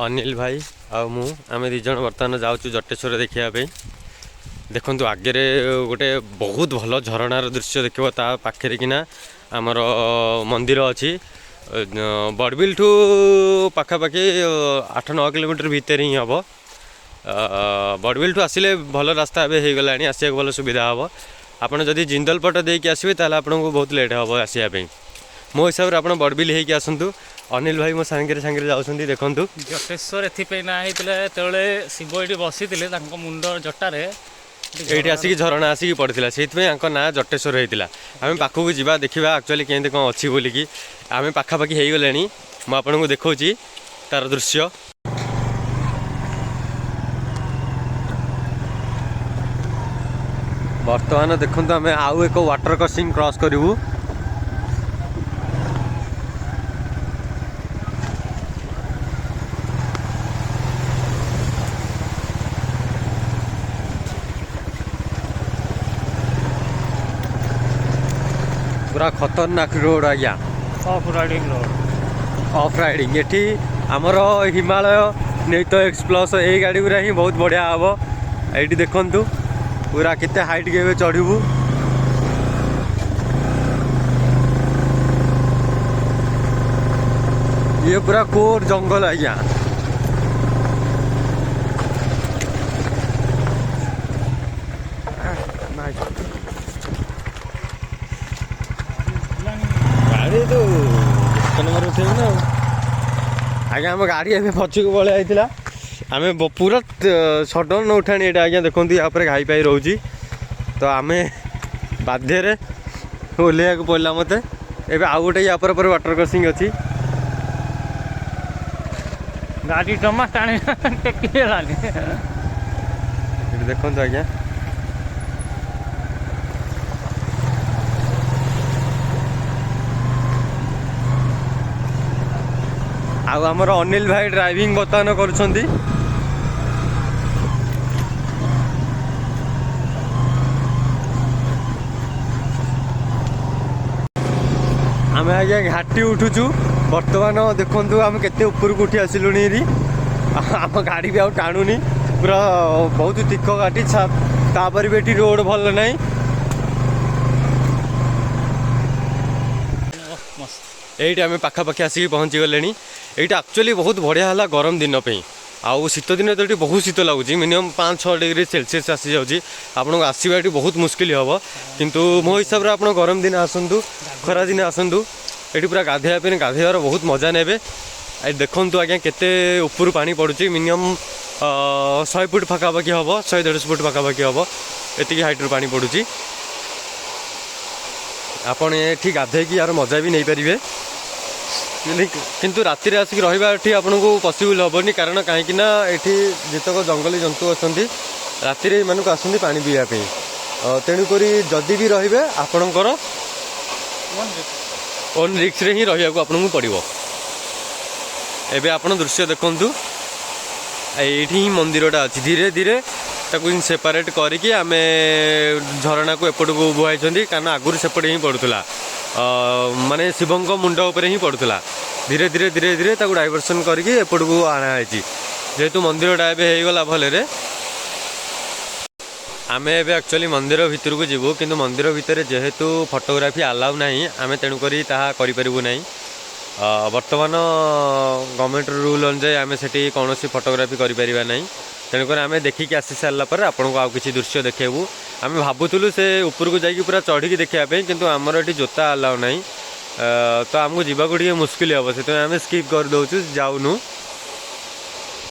ଅନିଲ ଭାଇ ଆଉ ମୁଁ, ଆମେ ଦୁଇ ଜଣ ବର୍ତ୍ତମାନ ଯାଉଛୁ ଜଟେଶ୍ୱର ଦେଖିବା ପାଇଁ। ଦେଖନ୍ତୁ, ଆଗରେ ଗୋଟେ ବହୁତ ଭଲ ଝରଣାର ଦୃଶ୍ୟ ଦେଖିବ। ତା ପାଖରେ କିନା ଆମର ମନ୍ଦିର ଅଛି। ବଡ଼ବିଲଠୁ ପାଖାପାଖି 8-9 କିଲୋମିଟର ଭିତରେ ହିଁ ହେବ। ବଡ଼ବିଲଠୁ ଆସିଲେ ଭଲ ରାସ୍ତା ଏବେ ହେଇଗଲାଣି, ଆସିବାକୁ ଭଲ ସୁବିଧା ହେବ। ଆପଣ ଯଦି ଜିନ୍ଦଲ ପଟ ଦେଇକି ଆସିବେ, ତାହେଲେ ଆପଣଙ୍କୁ ବହୁତ ଲେଟ୍ ହେବ ଆସିବା ପାଇଁ। ମୋ ହିସାବରେ ଆପଣ ବଡ଼ବିଲ ହେଇକି ଆସନ୍ତୁ। ଅନିଲ ଭାଇ ମୋ ସାଙ୍ଗରେ ସାଙ୍ଗରେ ଯାଉଛନ୍ତି, ଦେଖନ୍ତୁ। ଜଟେଶ୍ୱର ଏଥିପାଇଁ ନାଁ ହେଇଥିଲା, ଯେତେବେଳେ ଶିବ ଏଇଠି ବସିଥିଲେ, ତାଙ୍କ ମୁଣ୍ଡ ଜଟାରେ ଏଇଠି ଆସିକି ଝରଣା ଆସିକି ପଡ଼ିଥିଲା, ସେଇଥିପାଇଁ ୟାଙ୍କ ନାଁ ଜଟେଶ୍ୱର ହେଇଥିଲା। ଆମେ ପାଖକୁ ଯିବା, ଦେଖିବା ଆକ୍ଚୁଆଲି କେମିତି କ'ଣ ଅଛି ବୋଲିକି। ଆମେ ପାଖାପାଖି ହେଇଗଲେଣି। ମୁଁ ଆପଣଙ୍କୁ ଦେଖାଉଛି ତାର ଦୃଶ୍ୟ। ବର୍ତ୍ତମାନ ଦେଖନ୍ତୁ, ଆମେ ଆଉ ଏକ ୱାଟର କ୍ରସିଂ କ୍ରସ୍ କରିବୁ। ପୁରା ଖତରନାକ ରୋଡ଼ ଆଜ୍ଞା। Of riding road. Of riding. ଏଠି ଆମର ହିମାଳୟ ନେଇତ ଏକ୍ସ ପ୍ଲସ୍, ଏଇ ଗାଡ଼ି ଗୁଡ଼ା ହିଁ ବହୁତ ବଢ଼ିଆ ହେବ। ଏଇଠି ଦେଖନ୍ତୁ, ପୁରା କେତେ ହାଇଟ୍ ଏବେ ଚଢ଼ିବୁ। ଇଏ ପୁରା କୋର ଜଙ୍ଗଲ ଆଜ୍ଞା। ଗାଡ଼ି ତ ଏକ ନମ୍ବର ଉଠେଇବୁ ନା ଆଉ। ଆଜ୍ଞା, ଆମ ଗାଡ଼ି ଏବେ ପଛକୁ ପଳେଇ ଯାଇଥିଲା। ଆମେ ପୁରା ସଡନ୍ ଉଠାଣି ଏଇଟା ଆଜ୍ଞା। ଦେଖନ୍ତୁ, ୟା ଉପରେ ଘାଇ ପାଇ ରହୁଛି, ତ ଆମେ ବାଧ୍ୟରେ ଓହ୍ଲେଇବାକୁ ପଡ଼ିଲା ମୋତେ। ଏବେ ଆଉ ଗୋଟେ ୟା ପରେ ପରେ ୱାଟର କ୍ରସିଂ ଅଛି। ଗାଡ଼ି ଜମା ଟାଣି ଟେକି ହେଲାନି। ଏଠି ଦେଖନ୍ତୁ ଆଜ୍ଞା। ଆଉ ଆମର ଅନିଲ ଭାଇ ଡ୍ରାଇଭିଂ ବର୍ତ୍ତମାନ କରୁଛନ୍ତି। ଆମେ ଆଜ୍ଞା ଘାଟି ଉଠୁଛୁ ବର୍ତ୍ତମାନ। ଦେଖନ୍ତୁ, ଆମେ କେତେ ଉପରକୁ ଉଠି ଆସିଲୁଣି ଏରି। ଆମ ଗାଡ଼ି ବି ଆଉ ଟାଣୁନି। ପୁରା ବହୁତ ତୀଖ ଘାଟି, ତାପରେ ବି ଏଠି ରୋଡ଼ ଭଲ ନାହିଁ। ମସ୍ତ। ଏଇଠି ଆମେ ପାଖାପାଖି ଆସିକି ପହଞ୍ଚି ଗଲେଣି। ଏଇଟା ଆକ୍ଚୁଆଲି ବହୁତ ବଢ଼ିଆ ହେଲା ଗରମ ଦିନ ପାଇଁ। ଆଉ ଶୀତ ଦିନେ ତ ଏଠି ବହୁତ ଶୀତ ଲାଗୁଛି, ମିନିମମ୍ 5-6 ଡିଗ୍ରୀ ସେଲସିୟସ୍ ଆସିଯାଉଛି। ଆପଣଙ୍କୁ ଆସିବା ଏଠି ବହୁତ ମୁସ୍କିଲ ହେବ। କିନ୍ତୁ ମୋ ହିସାବରେ ଆପଣ ଗରମ ଦିନେ ଆସନ୍ତୁ, ଖରା ଦିନେ ଆସନ୍ତୁ, ଏଠି ପୁରା ଗାଧୋଇବା ପାଇଁ, ଗାଧୋଇବାର ବହୁତ ମଜା ନେବେ। ଏଠି ଦେଖନ୍ତୁ ଆଜ୍ଞା, କେତେ ଉପରୁ ପାଣି ପଡ଼ୁଛି। ମିନିମମ୍ 100 ଫୁଟ ପାଖାପାଖି ହେବ, 100-150 ଫୁଟ ପାଖାପାଖି ହେବ, ଏତିକି ହାଇଟ୍ରୁ ପାଣି ପଡ଼ୁଛି। ଆପଣ ଏଠି ଗାଧେଇକି ୟାର ମଜା ବି ନେଇପାରିବେ। କିନ୍ତୁ ରାତିରେ ଆସିକି ରହିବା ଏଠି ଆପଣଙ୍କୁ ପସିବୁଲ୍ ହେବନି, କାରଣ କାହିଁକି ନା ଏଠି ଯେତେକ ଜଙ୍ଗଲୀ ଜନ୍ତୁ ଅଛନ୍ତି, ରାତିରେ ଏମାନଙ୍କୁ ଆସନ୍ତି ପାଣି ପିଇବା ପାଇଁ। ତେଣୁକରି ଯଦି ବି ରହିବେ, ଆପଣଙ୍କର ଓନ୍ ରିସ୍କରେ ହିଁ ରହିବାକୁ ଆପଣଙ୍କୁ ପଡ଼ିବ। ଏବେ ଆପଣ ଦୃଶ୍ୟ ଦେଖନ୍ତୁ। ଏଇଠି ହିଁ ମନ୍ଦିରଟା ଅଛି। ଧୀରେ ଧୀରେ ତାକୁ ସେପାରେଟ୍ କରିକି ଆମେ ଝରଣାକୁ ଏପଟକୁ ବୁହାଇଛନ୍ତି, କାରଣ ଆଗରୁ ସେପଟେ ହିଁ ପଡ଼ୁଥିଲା, ମାନେ ଶିବଙ୍କ ମୁଣ୍ଡ ଉପରେ ହିଁ ପଡ଼ୁଥିଲା। ଧୀରେ ଧୀରେ ଧୀରେ ଧୀରେ ତାକୁ ଡାଇଭର୍ସନ୍ କରିକି ଏପଟକୁ ଆଣା ହେଇଛି, ଯେହେତୁ ମନ୍ଦିରଟା ଏବେ ହେଇଗଲା ଭଲରେ। ଆମେ ଏବେ ଆକ୍ଚୁଆଲି ମନ୍ଦିର ଭିତରକୁ ଯିବୁ, କିନ୍ତୁ ମନ୍ଦିର ଭିତରେ ଯେହେତୁ ଫଟୋଗ୍ରାଫି ଆଲାଉ ନାହିଁ, ଆମେ ତେଣୁକରି ତାହା କରିପାରିବୁ ନାହିଁ। ବର୍ତ୍ତମାନ ଗଭର୍ଣ୍ଣମେଣ୍ଟର ରୁଲ୍ ଅନୁଯାୟୀ ଆମେ ସେଠି କୌଣସି ଫଟୋଗ୍ରାଫି କରିପାରିବା ନାହିଁ। ତେଣୁକରି ଆମେ ଦେଖିକି ଆସି ସାରିଲା ପରେ ଆପଣଙ୍କୁ ଆଉ କିଛି ଦୃଶ୍ୟ ଦେଖେଇବୁ। ଆମେ ଭାବୁଥିଲୁ ସେ ଉପରକୁ ଯାଇକି ପୁରା ଚଢ଼ିକି ଦେଖିବା ପାଇଁ, କିନ୍ତୁ ଆମର ଏଠି ଜୋତା ଆଲାଉ ନାହିଁ, ତ ଆମକୁ ଯିବାକୁ ଟିକେ ମୁସ୍କିଲ ହେବ। ସେଥିପାଇଁ ଆମେ ସ୍କିପ୍ କରିଦେଉଛୁ, ଯାଉନୁ।